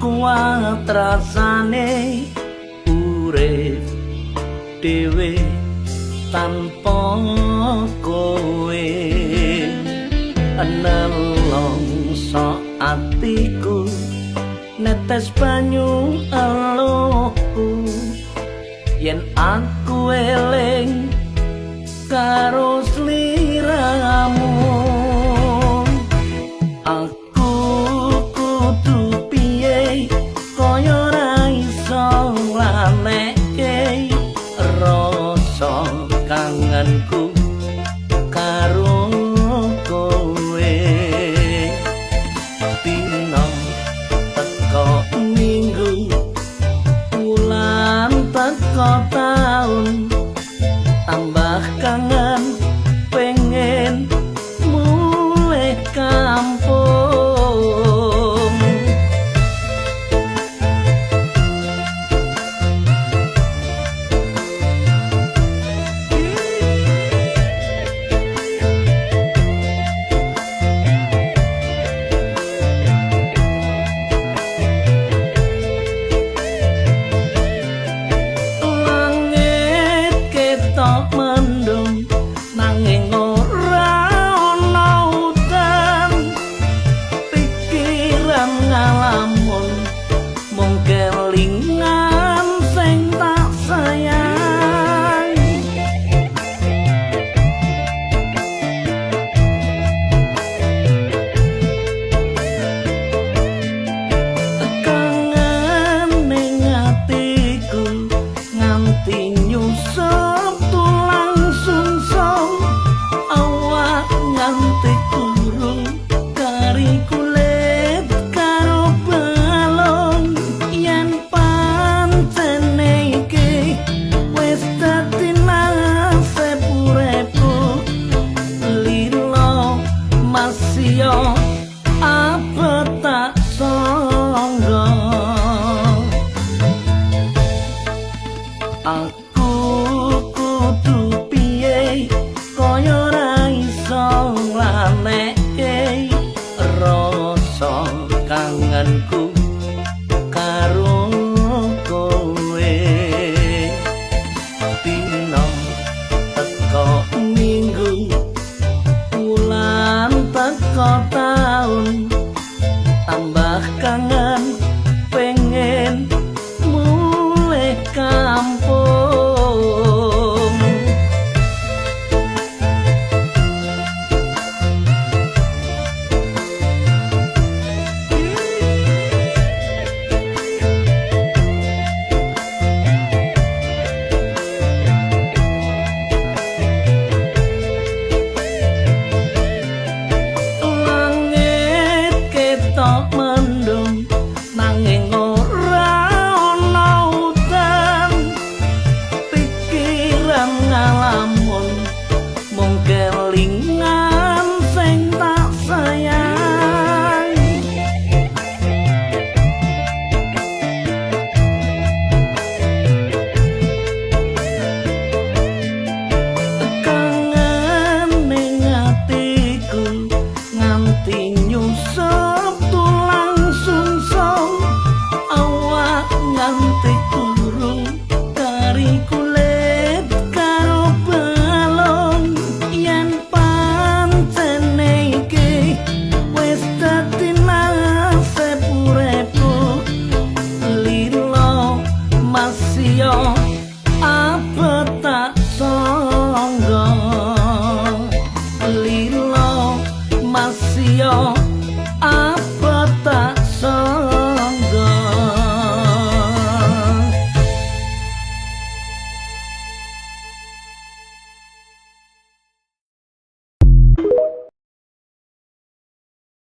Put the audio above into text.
Kuat rasane urip dhewe tanpa kowe, nelongso atiku, netes banyu eluhku yen aku eling karo sliramu. Aku kudu piye, kaya ora iso nglaleke rasa kangenku karo kowe. Dina teko minggu, wulan teko taun, tambah kangen pengen mulih kampung. Langit ketok mendung nanging ora ana udan, pikiran ngalamun mung kelingan sing tak sayang. Kangen ning atiku nganti nyusup tulang sungsum, awak nganti kuru kari kulit karo balung. Yen pancene iki wis dadi nasib uripku, lilo masio apa tak sangga. Aku kudu piye, kaya ora iso nglaleke rasa kangenku karo kowe. Dina teko minggu, wulan teko taun, tambah kangen pengen mulih kampung. Langit ketok mendung nanging ora ana udan, pikiran ngalamun mung kelingan sing tak sayang. Kangen ning atiku nganti nyusup tulang sungsum, awak nganti